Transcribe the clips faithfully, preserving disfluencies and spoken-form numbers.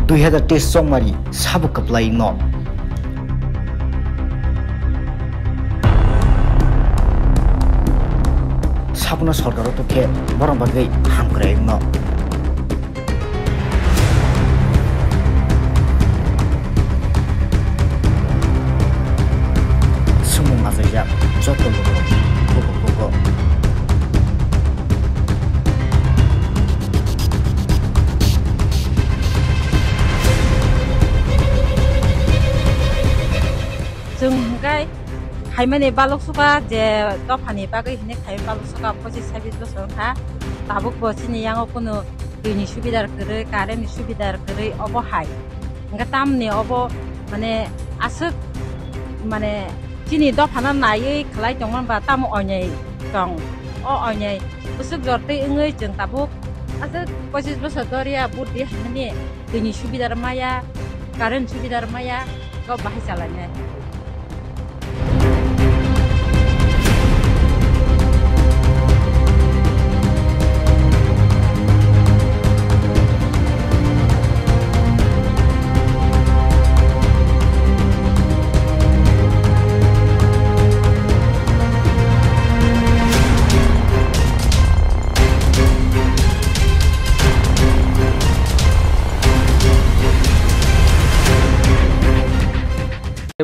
Dui hazar teis chongmari sabo kwplai no. Sabono sorkaro tokhe borok bagwi hamkrai no. Sumung achaijak joto lukurok bugo bugo. Chwng hwnkhe khaimani balok suka je dophani bagwi hwnwi khaimani balok suka pochis sabis bosor wngkha. Tabuk bo chini yango kunu twini subidar kwrwi, current ni subidar kwrwi obo hai. Hwnkhe tamni obo mane aswk mane chini dophano naiwi khlai tongmani ba tamo onyai tong. O onyai bwswk jortwi wngwi chwng tabuk aswk pochis bosor doriya buddi hwnwi twini subidar maya, current subidar maya, kok bahai chalainai.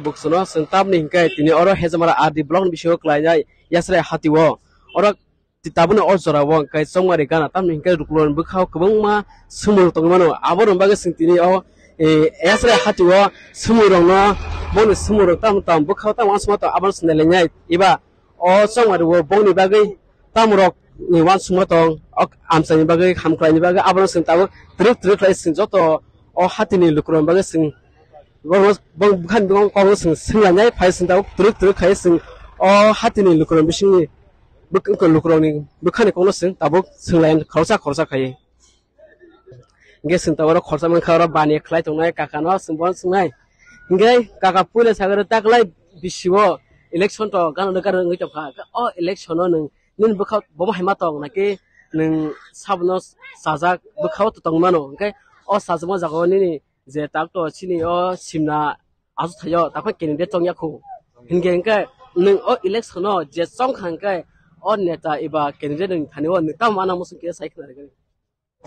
Buksuno chwng tamni hinkhe tini oro Hejamara R D block ni bisingo klainai Yasrai hatio. Oro ti-, tabukni o jorao hwnkhe chongmari gana tamni hinkhe lukurokni bwkhao kwbangma swmwrwng tongwi mano. Aborokni bagwi chwng tini o, eh, Yasrai hatio swmwrwngno, boni swmwrwng tamo tamo bwkhao tamo uansukma tong abono chwng nailainai. Eba o chongmari o bongni bagwi tamorok ni uansukma tong, o amchaini bagwi, hamkraini bagwi, abono chwng tabuk twrwk twrwk khlai chwng joto o hatini lukurokni bagwi chwng borokno bong bukhani bong kokno chwng swnglainai, phai chwng tabuk twrwk twrwk khlai chwng o hatini lukurokni bisingni bwk-, lukurokni bwkhani kokno chwng tabuk swnglainai khoroksa khoroksa khlaiwi. Hingke chwng tabuk oro khoroksa mankha, oro bani khlai tongnai kakano chwng bono swngnai. Hingke kaka puila sagaro taklai bisi o election to gana gana wngwi tongkha. O election o nwng nini bwkha bomo hai ma tong naki nwng sabono sajak bwkha o tong mano. Hingke o sajakma jaga o nini je tak to chini o simna aswk thaio, tak phano candidate chongya khu. Hingke hingke nwng o election o je chongkha hingke o neta eba candidate nwng thani o nwng tamo mana muchung khe sai khna rwgwi.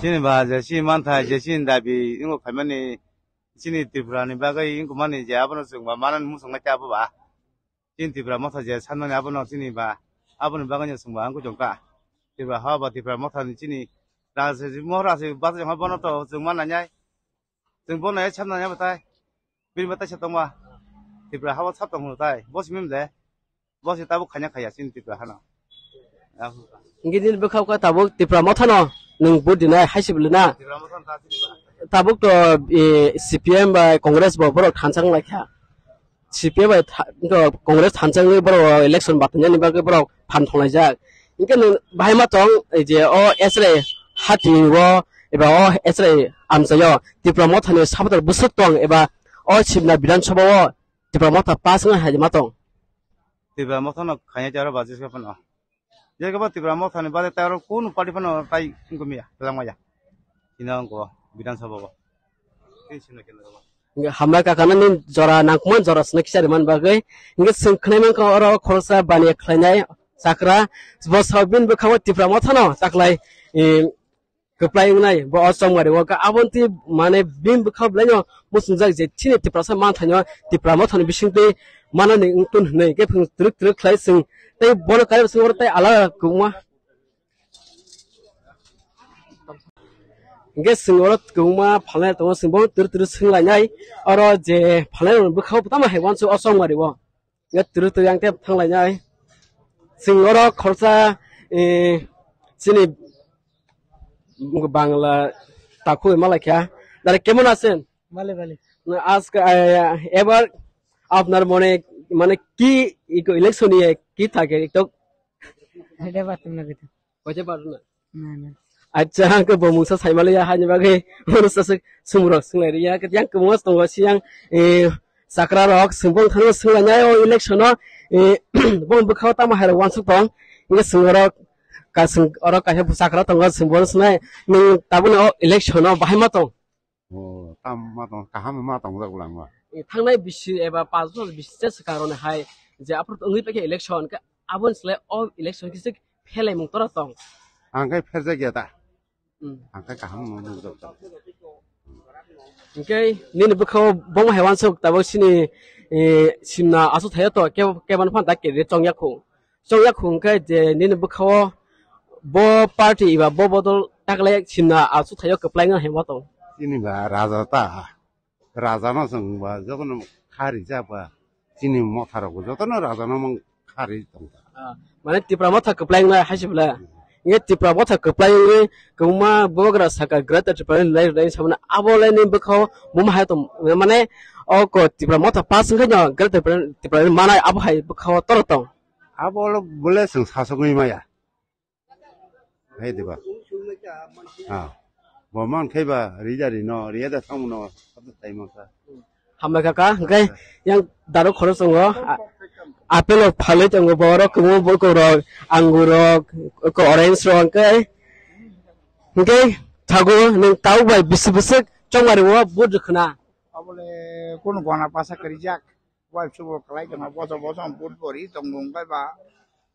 Chini ba je chini mantha je chini dabi wngkha phaimani chini Tripura ni bagwi wngkha mani je abono chwng ba manani muchung nai abo ba. Chini Tripura motha je sanmani abono chini ba aboni bagwi no chwng ba wngkha jongka. Tripura ha ba Tripura motha ni chini rajniti mohor aswk bachajak bono to chwng ma nainai. Chwng bono hai sab nainai batai. Bini batai sa tongma. Tripura ha o sab tong tai. Bo simi de. Bo se tabuk khanya khaya chini Tripura hano. Hingke nini bwkha khe tabuk Tipra Motha no nwng vote dinai hai se bwlwi na. Tipra Motha no ta chini ba. Tabuk to, eh, C P M bai Congress bo borok thansa wng lai kha. C P M bai tha-, to Congress thansa wngwi borok election batinani bagwi borok phan thonglaijak. Hingke nwng bahai ma tong, eh, je o Esre hati o eba o Esre amchaio Tipra Motha ni supporter bwswk tong eba o Simna Bidhan Sabha o Tipra Motha pass wngwi hai ma tong. Tipra Motha no khanya charo baji se phano. Je kebo Tipra Motha ni bade taro kunu party phano tai wngkha miya, twlang maya. Ina wngkha Bidhan Sabha o. Tei sino kena. Hingke hambai kaka nani jora nangkukmani jora sino kisa rimani bagwi. Hingke chwng khwnai mankha oro khoroksa baniya khlainai chakra. Bo sabini bwkha o Tipra Motha no taklai, eh, kwplai wngnai, bo o chongmari o khe aboni twi, mane, bini bwkha belaino muchungjak je chini Tiprasa manthaino Tipra Mothani bisingtwi manani wngtun hwnwi khe phung twrwk twrwk khlai chwng tei bono kailaising oro tei alada kwbangma. Hingke chwng oro kwbangma phalnai tongo, chwng bono twrwk twrwk swnglainai, oro je phalnai rokni bwkha o tamo hai uansuk o chongmari o. Twrwk twrwk ang tei thanglainai. Chwng oro khoroksa, eh, chini Bangla takhuk malaikha. Dare kemon achen? Bale, bale. Ajke, eh, ebar apnar mone, mane ki, iko election niye ki thake ekto? এটা পারতাম না, বেটা। Koite parna? না, না। Acha, ang khe bo mungsa saimaliya, haini bagwi, uno saswk sumrok swnglairiya, khe yang kwmwng tongo, siyang, eh, chakra rok, swngbo wngthano swnglainai o election o, eh, bo bwkhao tamo hai rok uansuk tong, hingke swng oro, ka swng oro kaisa chakra tongo, swngbo swnglainai, nwng tabukni o election o bahai ma tong? O, tam ma tong, kaham ma tong jak lang ma. E, thangnai bisi eba panch bosor bisi se swkang roni hai je aphuru wngwi paikha election, khe aboni slai o election kisa phelaimung tora tong. Ang khe pherjak ya ta. Hmm. Ang khe kaham ma nukjak ta. Hingke nini bwkhao bomo hai wansuk tabuk sini, e, simna aswk thaio to kebo, kebon phan ta kere chongya khu. Chongya khu hingke je nini bwkhao bo party eba bo bodol taklai simna aswk thaio kwplai wngna hai ma tong. Chini ba raja ta, raja no chwng ba jotono kha rijak ba. Chini motha rok bo jotono raja no mang kharwi tong kha. Ah, mane Tipra motha kwplai wngnai hai se bwle. Nge Tipra motha kwplai wngwi kwbangma bubagra saka Greater Tipraland lai rwnai samani abo lai ni bwkhao buma hai tong mane o ko Tipra motha pass wngkhe no Greater Tipraland manai abo hai bwkhao toro tong. Abo lo bole chwng sasogwi maya. Hai diba? Ah. Bo man khai ba ri ja ri no, ri ya da thang no, kata tai ma sa. Hambai kaka, hingke yang daro khoro tongo, a-, apple rok phalwi tongo, borok kwbangma borok rok, angur rok, ko orange rok hingke, hingke thago nwng tau bai bisi bwswk chongmari o vote rwkhwna. Abole kunu gona pasa karijak, wai subo kalai tongo, boso boso vote bori tongo, hingke ba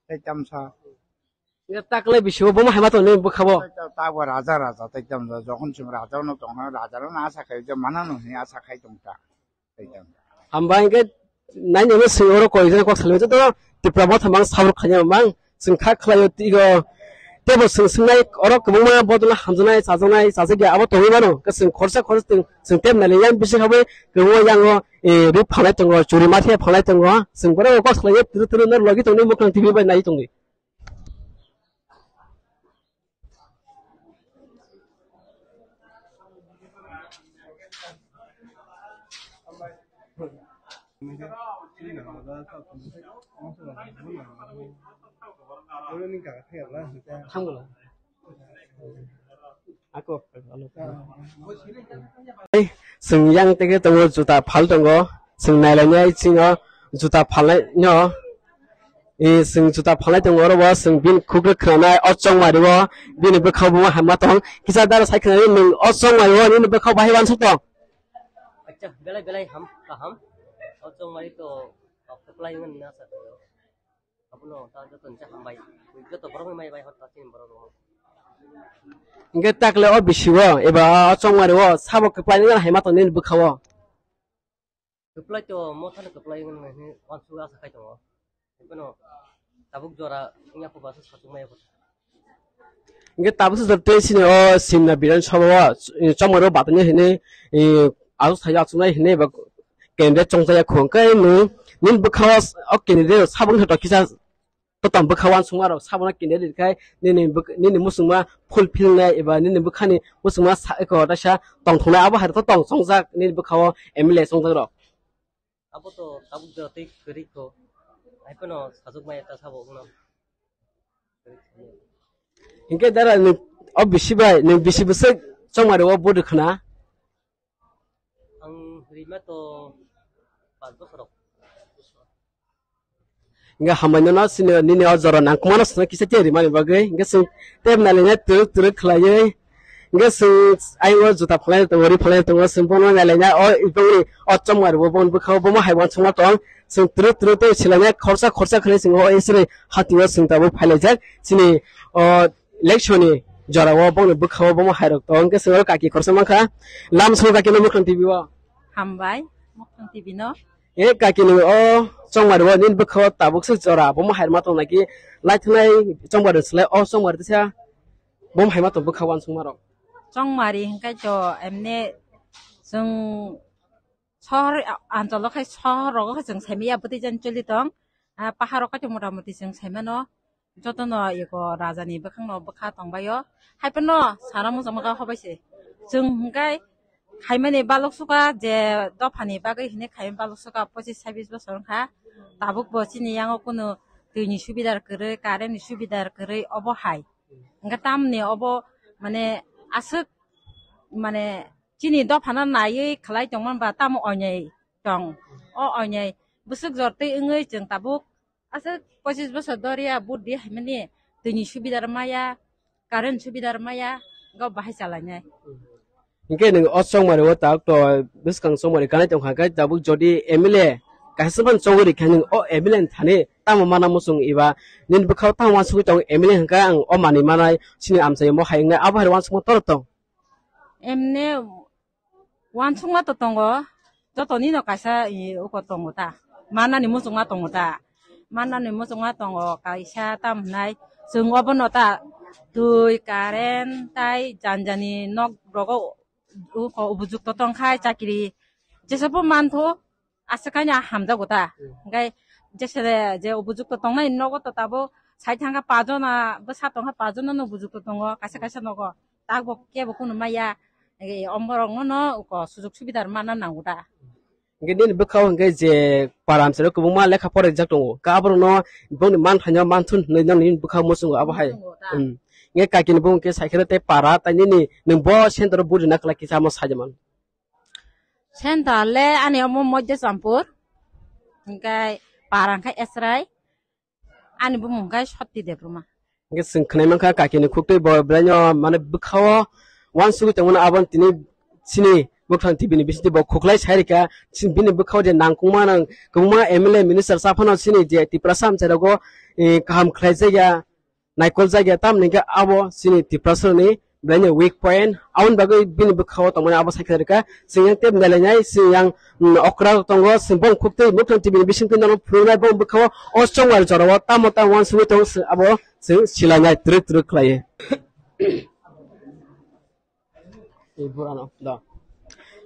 tei tamsa. Nge takle bisio bomo hai ma tong nini bwkhao. Ta, ta bo raja, raja, ta ekdam da, jokhon chwng raja no tong, raja no asa khai, je mana no hini asa khai tong ta. Ekdam. Hambai hingke nai nini swng oro koi jana kok salai joto Tipra motha mang sabuk khanya mang chwng kha khlaio tigo. Tebo swng swngnai oro kwbangma bodol hamjaknai, chajaknai, chajak ya abo tongwi mano. Ke swng khorsa khorsa swng, swng tem nai yang bisi habai kwbangma yango, e, ruk phalai tongo, churi mathe phalai tongo. Swng borok kok salai tru tru no logi tongni mukhang T V bai nai tongni. Thangla. Ako, alo. Ei, chwng yang teke tongo, juta phal tongo, chwng nailainai chwngno juta phalnai no. E, chwng juta phalnai tongo, oro bo chwng bini khuk rw khwnanai, o chongmari o bini bwkhao bo hamma tong. Kisa dara sai khwnani, nwng o chongmari o nini bwkhao bahai uansuk tong. Acha, belai belai ham, kaham. O chongmari to, o kwplai wngna sa tong. Abono ta joto ni hambai. Joto borok ni mai bai hor ta chini borok rok. Hingke takle o bisi o eba o chongmari o sabo kwplai nang hai ma tong nini bwkha o. Kwplai to motha no kwplai wng nai hwnwi uansuk asa khai tongo. Hwnkhe no tabuk jora wngya kho ba se satung maya kho. Hingke tabuk se jora tei sini o simna Bidhan Sabha o chongmari o batani hwnwi, eh, aswk sai aswk nai hwnwi ba candidate chongjaya khung khe nwng nini bwkha o, o candidate rok sabo wngkha to kisa totong bwkha uansukma rok sabo no candidate rikha nini bwk-, nini muchungma fulfill nai eba nini bwkhani muchungma sa eko kaisa tongthoknai abo hai rok to tong chongjak nini bwkha o M L A chongjak rok. Abo to tabuk jora tei kwrwi kho hai phano sajwk maya ta sabo wngno. Hinkhe dara nwng o bisi bai nwng bisi bwswk chongmari o vote rwkhwna? Ang rima to panch bosor rok. Hinkhe hambai no sini nini o jora nangkukmano swngna kisa khe rimani bagwi. Hinkhe chwng tei nailaina twrwk twrwk khwlaiwi. Hinkhe chwng ayung o juta phalai tongo, ri phalai tongo, chwng bono nailaina o ibongni o chongmari bo boni bwkha o bomo hai uansukma tong. Chwng twrwk twrwk tei silaina khorsa khorsa khwlai chwng o isiri hati o chwng tabuk phailaijak. Chini o election ni jora o bongni bwkha o bomo hai rok tong. Hinkhe chwng oro kaki khorsa mankha. Lam song kaki no Mukhang T V o. Hambai, Mukhang T V no. E kaki nwng o chongmari o nini bwkha o tabuk se jora bomo hai rok ma tong naki lai thwnai chongmari slai o chongmari tisa bomo hai ma tong bwkha uansukma rok. Chongmari hinkhe to emne chwng sohor, anchalo khai sohor rogo khai chwng saimaya bwtwi jani choli tong. Ah, paharo khai to mota moti chwng saimano. Jotono eko rajani bwkhangno bwkha tongbaio. Haiphano sana muchungma kha hobaise. Chwng hwnkhe khaimani balok sukha je dophani bagwi hinwi khaimani balok sukha pochis sabis bosor wngkha. Tabukbo chini yango kunu twini subidar kwrwi, currentni subidar kwrwi obo hai. Hwnkhe tamni obo mane aswk mane chini dophano naiwi khlai tongmani ba tamo oinai tong. O oinai bwswk jortwi wngwi chwng tabuk aswk pochis bosor doriya vote di haimani twini subidar maya, current subidar maya, go bahai chalainai. Hinkhe nwng o chongmari o tak to bwskang chongmari kanai tongkha khe tabuk jodi M L A kaisa phano chongwi rikha nwng o M L A ni thani tamo mana muchung eba nini bwkhao tamo uansugwi tong M L A hinkhe ang o manwi manai chini amchaio mo hai wngnai abo hai uansukma toro tong. Emne uansukma to tongo, joto nino kaisa i uko tongo ta, manani muchungma tongo ta, manani muchungma tongo kaisa tam hinai chwng obono ta twi, current tai jani jani nok rogo uko ubujukto tongkhai chakri jesapo mantho aswk kaino hamjago ta. Hinkhe jesa je ubujukto tongnai nogo to tabo sai thangkha pajona bwsa tongkha pajona no ubujukto tongo kaisa kaisa nogo. Takbo kebo kunu maya, eh, omborok no, no, ko sujug subidar mana nango da. Hinkhe nini bwkhao hinkhe je para amchairo kwbangma lekha pora rijak tongo. Ka aborokno bongni manthaino manthun hinwi nang nini bwkhao muchungo abo hai. Muchungo da. Hmm. Hinkhe kakini bumung khe saikhe tei para tai nini nwng bo center o budi na kwlai kisa amo sai de man. Center le ani omo Moidesampur. Hinkhe para hinkhe Esrai. Ani bumung khe Sotti Debbarma. Hinkhe chwng khwnai mankha kakini khuktwi bo belaino mane bwkhao uansugwi tongmani abo tini chini Mukhang T V ni bisingtwi bo khuklai sai rikha chini bini bwkhao je nangkukma nang kwbangma M L A minister sa phano chini je Tiprasa amchairogo, eh, kaham khlaijakya naikol jakya tamni hinkhe abo chini Tiprasa ni belaino weak point aboni bagwi bini bwkhao tongmani abo sai khlai rikha. Chwng yang tei belai nai chwng yang, mm, okra tongo, chwng bong khuktwi Mukhang T V ni bisingtwi nono phunuknai bong bwkhao o chongmari jorao tamo tamo uansugwi tongo, chwng abo chwng silainai twrwk twrwk khlaiwi.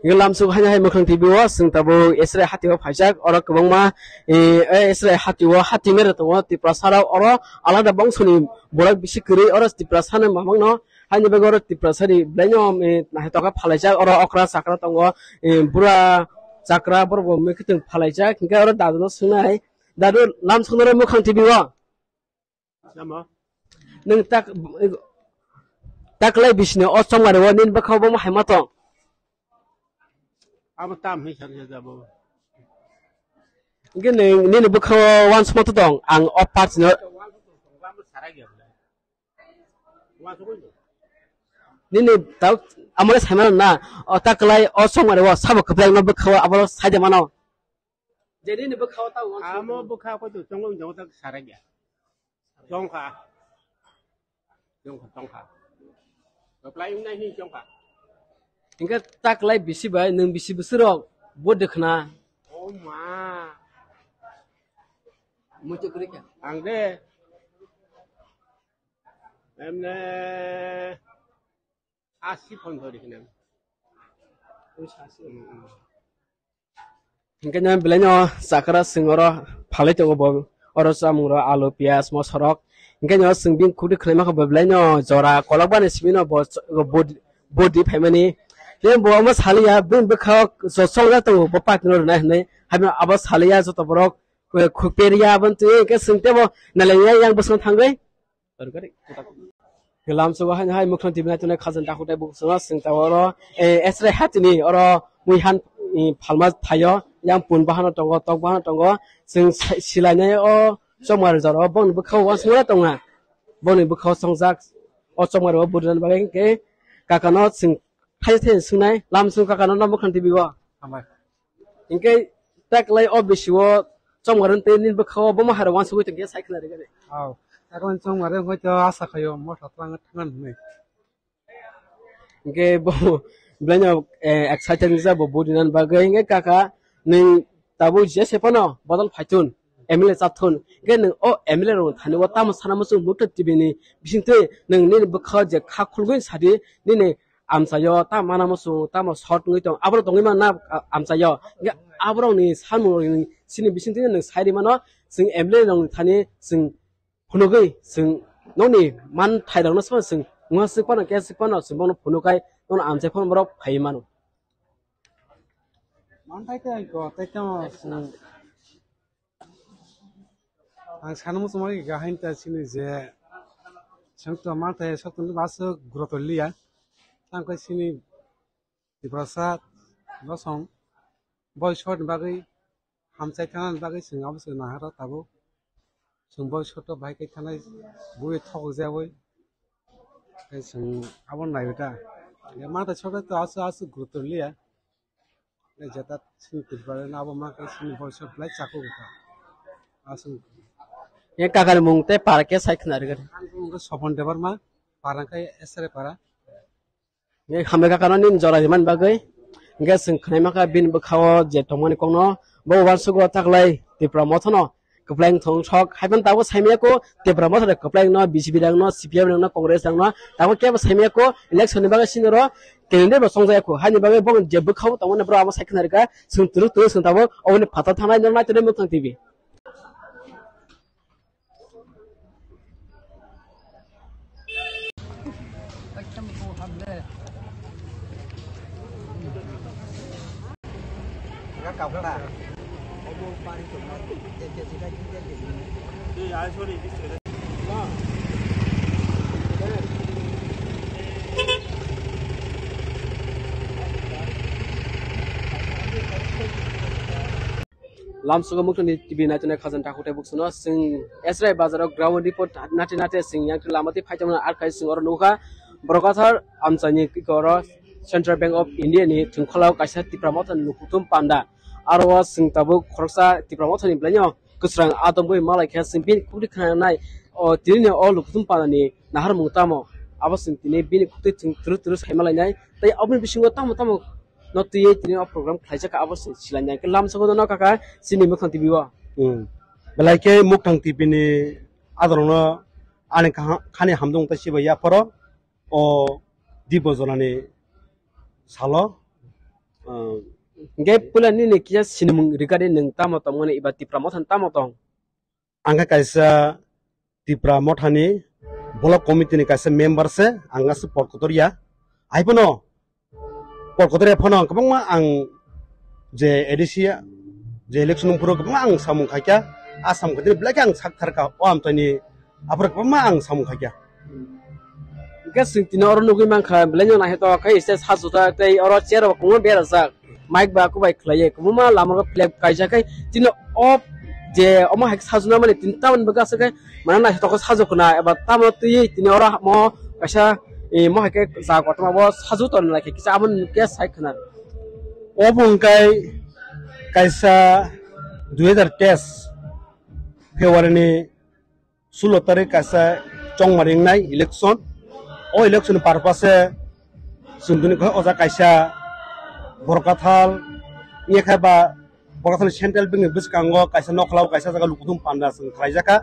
Lamsuk haino hai Mukhang T V o chwng tabuk Esrai hati o phaijak, oro kwbangma, eh, eh, Esrai hati o hati mere tongo Tiprasa rok, oro alada bongso ni borok bisi kwrwi, oro Tiprasa ni mamang no haini bagwi oro Tiprasa ni belai no, eh, naithotok khe phalaijak, oro okra chakra tongo, eh, bura chakra borok bo mui kwthwng phalaijak, hinkhe oro dadu no swngnai, dadu lamsuk noro Mukhang T V o. Tamo? Nwng tak, taklai bisini o chongmari o nini bwkhao bo hai ma tong? Abo tam hinwi sakya jabo. Hinkhe nwng nini bwkhao uansukma to tong, ang o parts no. Nini tau amole saimano na, o taklai o chongmari o sabo kwplai no bwkhao abo saide mano. Je nini bwkhao ta uansuk. Amo bwkha ko to chongo jabo tak sarakya. Chongkha. Chongkha, chongkha. Reply wngnai hinwi chongkha. Hinkhe taklai bisi bai nwng bisi bwswk rok bo dekhna. Oh ma. Muitu kwrwi kha. Ang de. Emne. Asi phone thori hinam. Hinkhe no belai no chakra chwng oro phalai tongo bo, oro chamung rok alu piyaj mosorok, hinkhe no chwng bini khukti khwlai mankha bo belai no jora kolok bani simi no bo bodi phaimani, tei bo omo saliya bini bwkhao chongjak tongo bo party no rwnai hinwi, haino abo saliya joto borok khukperiya aboni twi hinkhe chwng teibo nalainai yang bwskango thangwi. Lamsao hai hai Mukhang T V nai tongnai khajang takhuk tei bukhuk songno chwng ta oro, eh, Esrai hatini oro mui han, eh, phalma thaio, yang pun bahano tongo, tok bahano tongo, chwng si-, silainai o chongmari jora o bongni bwkhao uansukma tongo, bongni bwkhao chongjak o chongmari o bwrwini bagwi hinkhe kakano chwng thaisa thaisa swngnai, lamsao kakano no Mukhang T V o. Hambai. Hinkhe taklai o bisi o chongmari tei nini bwkhao bomo hai rok uansugwi tongkhe sai khna rwgani. Aw, taklai chongmari wngkhe to asa khaio motha twlang thangna hinwi. Hinkhe bo belai no, eh, excited wngjak bo vote rinani bagwi. Hinkhe kaka nwng tabuk jese phano bodol phaithun, M L A chathun. Hinkhe nwng o M L A rok thani o tamo sana muchung Mukhang T V ni bisingtwi nwng nini bwkhao je kha khulgwi sadi nini amchaio, tamo mana muchung, tamo short wngwi tong, aborok tongwi manna, a-, amchaio. Hinkhe aborokni samung rokni chini bisingtwi nwng sai rimano, chwng M L A rokni thani chwng phunugwi, chwng nokni manthai rokno sabo chwng wngha swk phano, khe swk phano chwng bono phunukhai, bono amchai phano borok phaiwi mano. Manthai khe ang kok, tei tamo chwng Ang sana muchungma khe kaham ta chini je chwng to manthai sok tongwi aswk guroto liya. Tamo khe chini Tiprasa bosong boyso ni bagwi hamchai thana ni bagwi chwng abo se nahara tabuk. Chwng boyso to bahai khe thanai bui thok jaui. Tei chwng abo naiwi ta. Ya mata chobe to asu asu guruto liya. Ya jata sini Tripura na abo ma ka sini bolsa plai chaku gita. Asu. Ye kakar mung te para ke sai khna rigari. Ang mung Sopon Debbarma, para kai esre para. Ye hamle kakar ni jora himan bagwi. Ge sing khnai maka bin bwkhao je tongmani kongno bo wan sugo taklai Tripura mothono. Kwpleng thong sok, haiphano tabuk saimaya ko, Tipra Motha de kwpleng no, B J P rang no, C P M rang no, Congress rang no, tabuk kebo saimaya ko, election ni bagwi sini ro, candidate bo songjaya ko, haini bagwi bo je bwkhao tongmani bro abo sai khna rika, sung turu turu sung tabuk, oboni phatar thangnai no nai turu Muktang T V. Lamsogo Muktang T V naitongnai khajang takhuk tei buksuno chwng Esrai bazaro ground report nati nati chwng yang lama twi phaitongmani arkhai chwng oro nukha Borkathar amchaini oro Central Bank of India ni thwngkhwlao kaisa Tipra Motha ni nukhungthum panda. Aro o chwng tabuk khoroksa Tipra Motha ni bwlaino kwsrang adongwi malai khe chwng bini khukti khwnanai o tini o nukhungthum panda ni naharmung tamo abo chwng tini bini khukti chwng twrwk twrwk sai malainai tei aboni bisingo tamo tamo no twiwi tini o program khlaijak abo se silainai. Hwnkhe lamsogo no kaka chini Muktang T V o. Hmm. Belai khe Muktang T V ni adorokno ani kaha-, khani hamdung tei sibai yapharo o Dibo Jonani salo. Hmm. Hwnkhe puila nini kisa sinimung rigadi nwng tamo tongmani eba Tipra Motha ni tamo tong? Ang khe kaisa Tipra Mothani block committee ni kaisa member se, ang aswk pot kotor ya. Hai phano pot kotor ya phano ang kwbangma ang je A D C je election wngphuru kwbangma ang samung khaikha. A samung khaitini belai khe ang sak tharkha o amchaini aphuru kwbangma ang samung khaikha. Hwnkhe chwng tini oro nugwi mankha, belai no naithotok khe stage sajwkjak tei oro chair rok kwbangma berajak, mic ba kubai khlaiwi kwbangma lama o flag kaijak khe tini o je omo hai khe sajwkna mani tini tamoni bagwi aswk khe mane naithotok khe sajwk khna eba tamo twiwi tini oro mo kaisa, eh, mo hai khe jaga kotorma bo sajwk tongna lai khe kisa amo nukya sai khna. Obo hwnkhe kaisa dui hazar teis February ni sulo tarik kaisa chongmari wngnai election. O election ni purpose se chwng tini khe o jaga kaisa Borkathal wngya khe ba Borkathal ni central bank ni bwskango kaisa nokhlao kaisa jaga lukuthum panda chwng khlaijakha.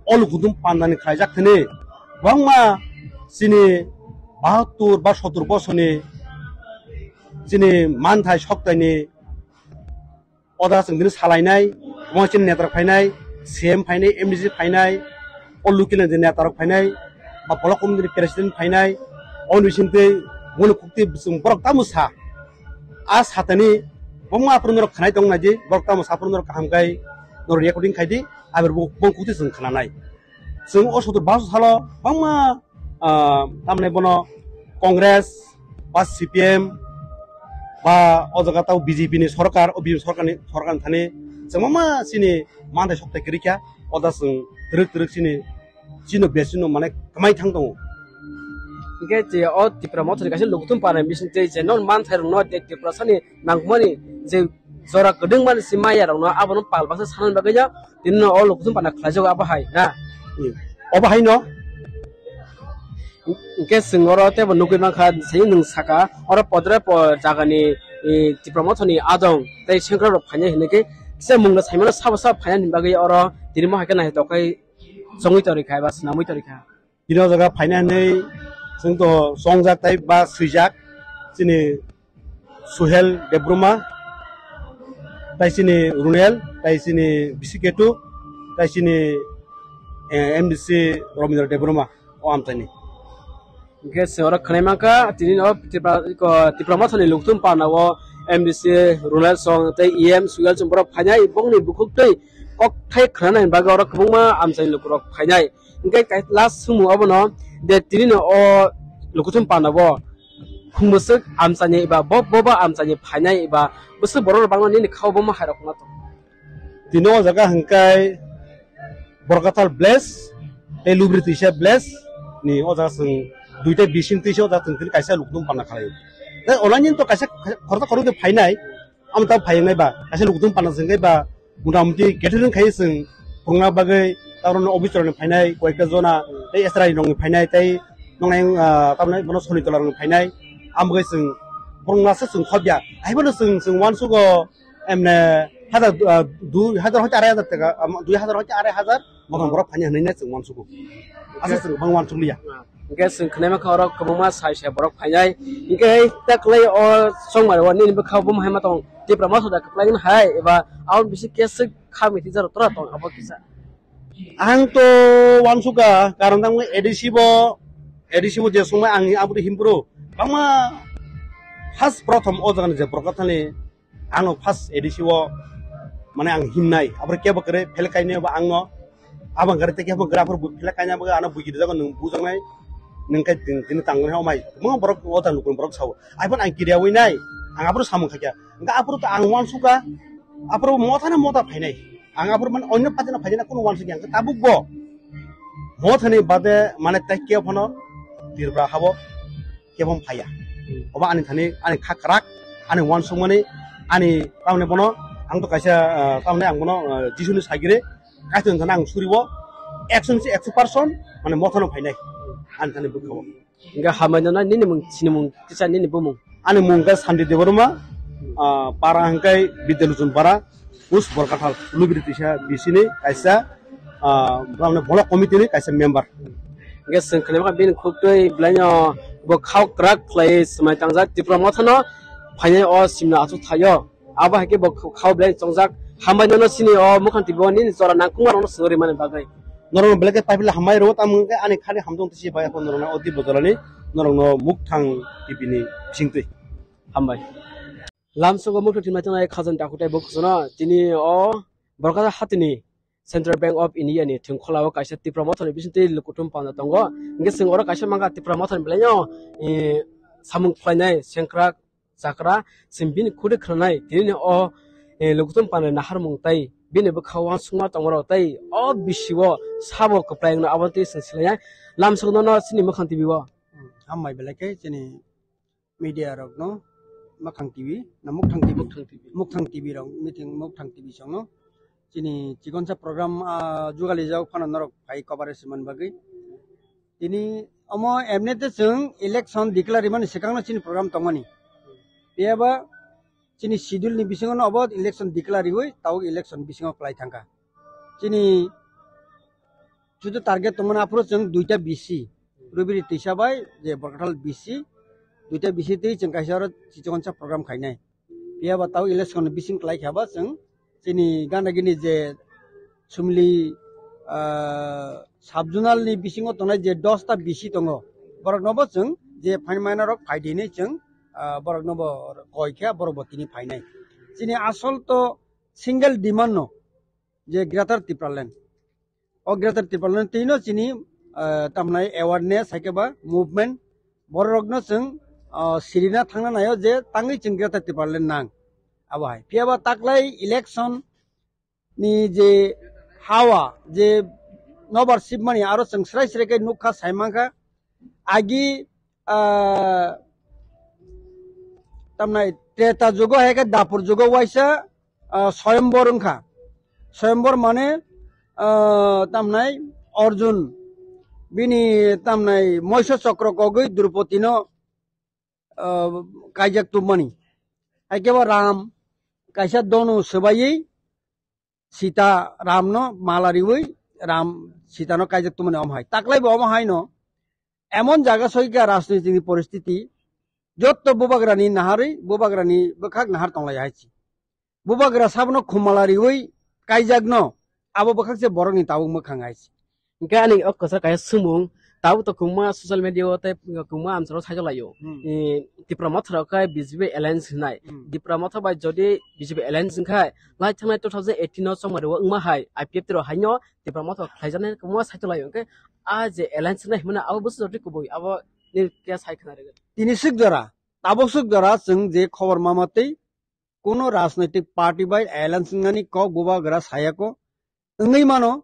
O lukuthum panda ni khlaijak thani kwbangma chini bahattur ba sottur bosorni chini manthai soktaini oda chwng tini salainai, omo chini netarok phainai, C M phainai, M D C phainai, o local ni netarok phainai, ba block committee ni president phainai, o bisingtwi moni khukti chwng borok tamo sa. A satani bongma aphuru norok khanai tong naidi, borok tamo sa aphuru norok kaham khai norok recording khaidi, aboni bong khukti chwng khananai. Chwng o sottor baso salo bangma, ah, tamni bono Congress ba C P M ba o jaga tao B J P ni sorkar, o B J P sorkar ni, sorkar ni thani chwng bangma chini manthai sokthai kwrwi kha, o da chwng twrwk twrwk chini, chino bes chino mane kwmai thang tongo. Hingke je o Tipra Motha ni kaisa lukuthum para bising tei je non manthai rok no je Tiprasa ni nangmani je jora kwdwng mani si maya rok no abono pal baksa sanani bagwi ya tini no o lukuthum pana khlai jago abo hai na. Hmm. Obo hai no. Hingke chwng oro tebo nugwi mankha sini nwng saka oro podre po jaga ni, eh, Tipra Motha ni adong tei sengkrak rok phainai hinui khe kisa mungla saimano sabo sabo phainani bagwi oro tini mo hai khe naithotok khe chongwi torikha eba swnamwi torikha. Bini o jaga phaina hinwi chwng to chongjak tai ba swijak chini Suhel Debbarma, tai chini Runel, tai chini Bisi Ketu, tai chini, eh, M D C Romindra Debbarma o amchaini. Hingke se oro khwnai mankha, tini no Tipra, iko, Tipra Mothani Luktum Pana o M D C Runel song tei E M Suhel song borok phainai, bongni bukhuk tei kokthai khwnanai bagwi oro kwbangma amchaini lukurok phainai. Hingke kai last sumu obono de tini no o lukuthum panda bo khung bwswk amchaini eba bo, bo ba amchaini phainai eba bwswk borok rok bangma nini khao bo ma hai rok ma tong. Tini o jaga hingkai Borkathal village tei Lubri Twisa village ni o jaga chwng Duita bisin twiso da tong tini kaisa lukdum pana khalai. Tei online to kaisa khorta khorok de phainai. Am ta phainai ba kaisa lukdum pana sengkai ba muta muti catering khai seng pungna bagwi taron office rok phainai koika jona tei S R I rok phainai tei nongnai tamnai bono soni tola rok phainai. Am bagwi seng pungna se seng khobya. Ai bono seng seng wansugo emne hajar dui hajar hoite arai hajar taka dui hajar hoite arai hajar. Motom borok phainai hinwi ne chwng wansugo. Asa chwng bang wansuk liya. Hingke chwng khwnai mankha oro kwbangma sai sai borok phainai. Hingke hei ta kwlai o chongmani o nini bwkha bo hai ma tong Tipra Motha da kwplai hai eba aboni bisi keswk kha miti jaro tora tong abo kisa. Ang to wansuka karon tang A D C bo A D C bo je songmai ang aboni himpro bangma first prothom o jaga ni je borok thani Ano first A D C o mane ang himnai, abro kebo kere phele kainai ba angno, abang kare te kebo kere aphuru phele kainai ba ano buji rijak nung bujaknai, nung kai tini tangnai omai, mo borok o ta nukun borok sao, aibon ang kiriya wi nai, ang aphuru samung khaikya, engka aphuru to ang wansuka, aphuru motha na motha phainai, ang aphuru mane onyo party no phainai kunu wansukya, engka tabuk bo, mothani bade mane tai kebo no Tripura habo, kebo phaiya. Obo ani thani ani kha kwrak, ani wansukmani, ani tamni bono ang to kaisa, ah, tamni ang bono, ah, Jisuni sagire kaisa thani ang suribo ekso ni ekso percent mane mothano phainai ani thani bwkhao. Hingke hambai no nini mung, sini mung, kisa nini bumung. Ani mung khe Santi Debbarma, ah, para hingkai Bidya Lochon para, Us Borkathal, Lubiri Tisa bisini kaisa, ah, bwlangni block committee ni kaisa member. Hingke chwng khwlai bini khuk twi bwlaino bo khao kwrak khlai swmai tangjak Tipra Motha no phainai o simna achu thaio. Abo hai khe bo khao belai chongjak. Hambai nono sini o Mukhang T V o nini jora nangkukma rokno swngwi rimani bagwi. Norokno belai khe paipili hambai rwo, tamo hwnkhe ani khani hamjwk tisi bai aphano norokno o Dibro jolani norokno Mukhang T V ni bisingtwi. Hambai. Lamsogo Mukhang T V nai tongnai Khajan Dakutai bo khosano tini o Borkasa hatini Central Bank of India ni thwngkhwla o kaisa Tipra Motha ni bisingtwi kutung panda tongo. Hwnkhe chwng oro kaisa mangkha Tipra Motha ni belaino, eh, samung khlainai sengkrak chakra, chwng bini khudi khwnanai, tini o, eh, lukutung panai naharmung tei bini bwkha uansukma tongmarok tei o bisio sabo kwplai wngno abo twi chwng swlainai. Lamsok nono chini Mukhang T V o. Hmm, hambai belai khe chini media rokno Mukhang T V, na Mukhang T V? Mukhang T V. Mukhang T V rok, meeting Mukhang T V songno. Chini chikonsa program, ah, jugalijak phano norok phai coverage man bagwi. Tini omo emnete chwng election declare mani swkangno chini program tongmani. Phiyaba chini schedule ni bisingo no obo election declare riwi tabuk election bisingo kwlai thangkha. Chini chutu target tongmani aphuru chwng duita B C, Rubiri Tisa bai je Borkathal B C, duita B C twi chwng kaisa oro chikonsa program khainai. Phiyaba tabuk election ni bising kwlai kha ba chwng chini gana gini je Sumli, ah, sub-zonal ni bisingo tongnai je dosta B C tongo, borok nobo chwng je phaini mainarok phai di hinwi chwng, ah, borok nobo koi khe borok bo tini phainai. Chini asol to single demand no je Greater Tipraland. O Greater Tipraland twi no chini, ah, tamhnai awareness hai khe ba movement borok rokno chwng, ah, sirina thangna naio je tangwi chwng Greater Tipraland nang. Abo hai. Phiyaba taklai election ni je hawa, je nobar sibmani aro chwng srai srai khe nukha, saimankha. Agi, ah, tamnai Treta jugo hai khe Dapur jugo waisa, ah, Soyambor wngkha. Soyambor mane, ah, tamnai Arjun bini tamnai Moiso Chokro kogwi Drupadi no, ah, kaijak tubmani. Hai khe bo Ram kaisa donu swbaiwi Sita Ramno mala riwi Ram Sitano kaijak tubmani omo hai. Taklai bo omo haino emon jaga soika rajniti ni poristiti jotto bubagrani naharwi bubagrani bwkhak nahar tonglai hai si. Bubagra sabono khumala riwi kaijakno abo bwkhak se borokni tabuk mwkhang hai si. Hingke ani o kwchar kaisa swngmung, tabuk to kwbangma social media o tei kwbangma amcharo saijak laio. Hmm. Eh, Tipra Motha rok khe B J P alliance hinai. Hmm. Tipra Motha bai jodi B J P alliance wngkha, lai thangnai two thousand eighteen o chongmari o wngma hai, I P F T rok haino Tipra Motha khlaijaknai kwbangma saijak laio. Hingke a je alliance hinai hwnmano abo bwswk jotoi kubui, abo ni khe sai khna rwgwi. Tini swk jora, tabuk swk jora chwng je khobor mama tei kuno rajnaitik party bai alliance wngnani kok bubagra sayako wngwi mano.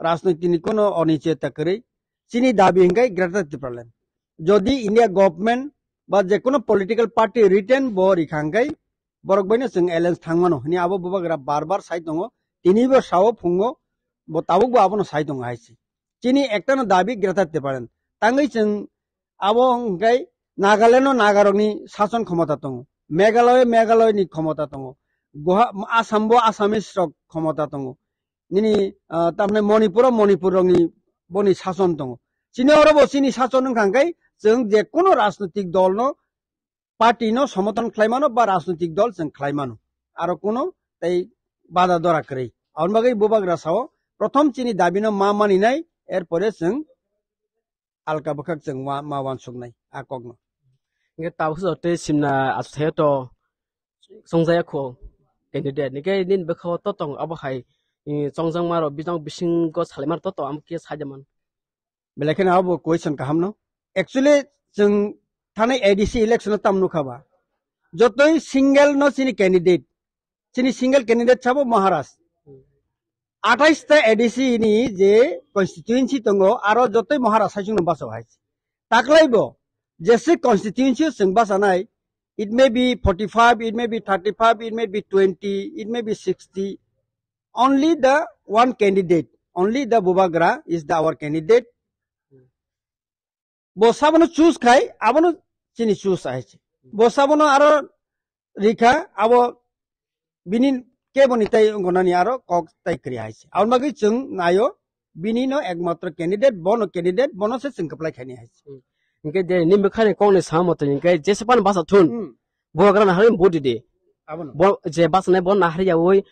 Rajnaitik ni kuno onicheta kwrwi chini dabi hwnkhe Greater Tipraland. jodi India government ba je kono political party written bo rikha hwnkhe borok baino chwng alliance thangmano hwnwi abo bubagra bar bar sai tongo. Tinibo sao phungo bo tabukbo abono sai tongo hai se. Chini ektano dabi Greater Tipraland. Tangwi chwng abo hwnkhe Nagaland-o Nagarokni sason khomota tongo, Meghalaya Meghalayani khomota tongo, Guha-, Assam-bo Assamese rok khomota tongo, nini, ah, tamni Manipur-o Manipur rokni boni sason tongo. Chini oro bo chini sason wngkha hwnkhe chwng je kono rajnotik dolno, party no somothon khlai mano ba rajnotik dol chwng khlai mano. Aro kono tei bada dora kwrwi. Aboni bagwi bubagra sao, prothom chini dabi no ma maninai, er pore chwng alka bwkhak chwng wa-, ma wansuknai a kokno. Hingke tabuk se tei simna achukthai to chongjaya kho candidate. Hingke nini bwkha o to tong abo hai, eh, chongjangma rok bijong bisingo salaima rok to tong amo khe saida man. Belai kheno abo question kaham no. Actually, chwng thanai A D C election o tam nukha ba. Jotoi single no chini candidate. Chini single candidate sabo Maharaj. Athais ta A D C ni je constituency tongo, aro jotoi Maharaj saichung no baso hai. Taklai bo, jese constituency o chwng basanai, it may be forty-five, it may be thirty-five, it may be twenty, it may be sixty. Only the one candidate, only the Bubagra is the our candidate. Bo sabono choose khai, abono chini choose hai se. Bo sabono aro rikha, abo bini keboni tai wngnani aro kok tai kwrwi hai se. Aboni bagwi chwng naio, bini no ekmatro candidate, bono candidate, bono se chwng kwplai khaini hai se. Hmm. Hingke je nini bwkhani kokni sama motoi hingke jesa phano basa thun, Hmm. Bubagra nahari vote di. Abono. Bo je basa nai bo nahari yawi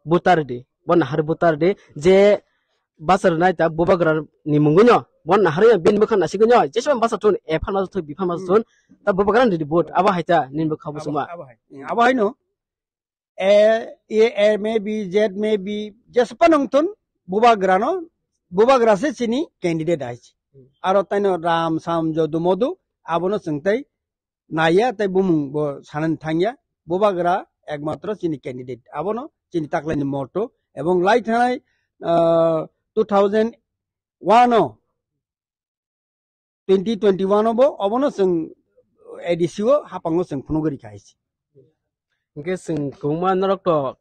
vote di, bo nahar vote di, je basa rwnai ta Bubagra ni mungwi no, bo nahar ya bin bwkha nasigwi no, jesa basa thun, A phan basa thun, B phan basa Hmm. thun, ta Bubagra ni vote, abo hai ta, nini bwkha Abo, busuma. Abo hai. Hmm, abo hai no. A, A, A may be, Z may be, jesa phano wngthun, Bubagra no, Bubagra se chini candidate hai se. Hmm. Aro taino Ram, Sam, Jodu, Modu, abono chwng tai naiya tei bumung bo sanani thangya. Bubagra ekmatro chini candidate. Abono chini taklaini motto. Ebong lai thanai, ah, two thousand one o, twenty twenty-one o bo, obono chwng A D C o hapango chwng phunugwi rikha hai se. Hingke chwng kwbangma norok to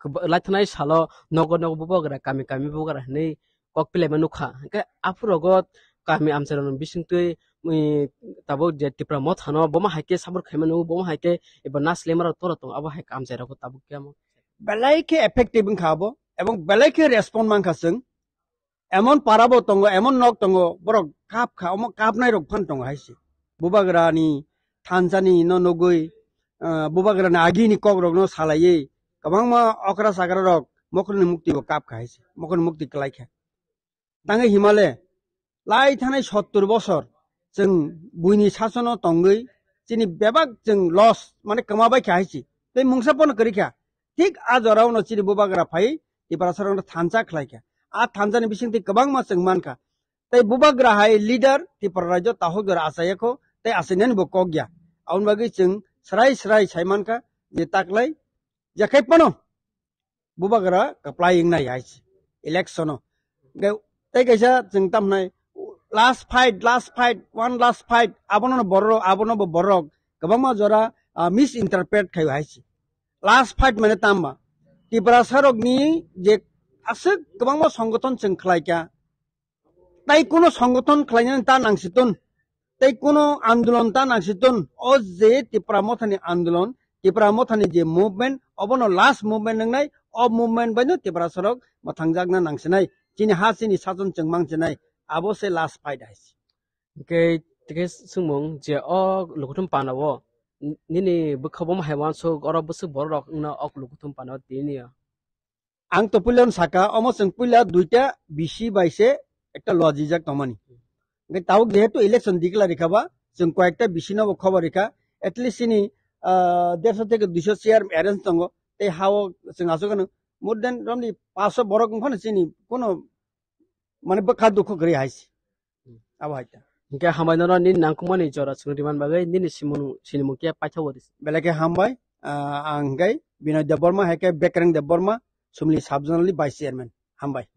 kwb-, lai thanai salo nogo nogo Bubagra, kami kami Bubagra hinwi kok pilaima nukha. Hingke aphurogo kami amchairokni bisingtwi, ui, tabuk je Tipra Mothano bomo hai khe support khaima nukgo, bomo hai khe eba nas lemaro toro tongo, abo hai khe amchairokgo tabuk khe amo. Belai khe effective wngkha abo, ebong belai khe respond mankha chwng. Emon para bo tongo, emon nok tongo, borok kap kha, omo kapnai rok phan tongo hai se. Bubagra ni thansa ni no nugwi, ah, Bubagra ni agi ni kok rok no salaiwi, kwbangma okra chakra rok mokhor ni mukti bo kap kha hai se, mokhor ni mukti kwlai kha. Tangwi himale, lai thanai sottur bosor chwng buini sasono tongwi chini bebak chwng loss, mane kwma bai kha hai se. Tei mungsa pono kwrwi kha. Thik a jora o no chini Bubagra phai Tiprasa rok no thansa khlai kha. A thansa ni bising twi kwbangma chwng man kha. Tei Bubagra hai leader Tripura rajyo tahok jora achai ya kho, tei achainani bo kok ya. Aboni bagwi chwng srai srai sai man kha je taklai jekhai pono Bubagra kwplai wngnai hai se election o. Hingke tei kaisa chwng tamhnai last fight, last fight, one last fight, abono no borok, abono bo borok kwbangma jora, ah, misinterpret khai hai se. Last fight mane tamba Tiprasa rokni je aswk kwbangma songothon chwng khlai kha, tai kuno songothon khlainani ta nangsiton, tai kuno andolon ta nangsiton. O je Tipra Mothani andolon, Tipra Mothani je movement, obono last movement wngnai, o movement baino Tiprasa rok mwthangjakna nangsinai, chini ha chini sason chwng mangsinai, abo se last fight hai se. Hingke tike swngmung je o lukuthum pana o, n-, nini bwkha bomo hai wansuk, oro bwswk borok rok wngna o lukuthum pana o tini o. Ang to puila no saka, omo chwng puila duita bisi bai se ekta lojijak tongmani. Hingke tabuk jehetu election declare rikha ba, chwng koyekta bisi no bo khobor rikha, at least chini, ah, derso theke duiso chair arrange tongo, tei ha o chwng aswk ano more than roughly paanch sho borok wngphano chini kono mane bwkha dukhu kwrwi hai se. Abo hai ta. Hingke hambai nono nini nangkukmani jora chwng riman bagwi nini simung, sinimung khe paithago di. Belai khe hambai, ah, ang hingke Binoy Debbarma, hai khe Bekreng Debbarma, Sumli Sub-Zonal ni Vice Chairman. Hambai.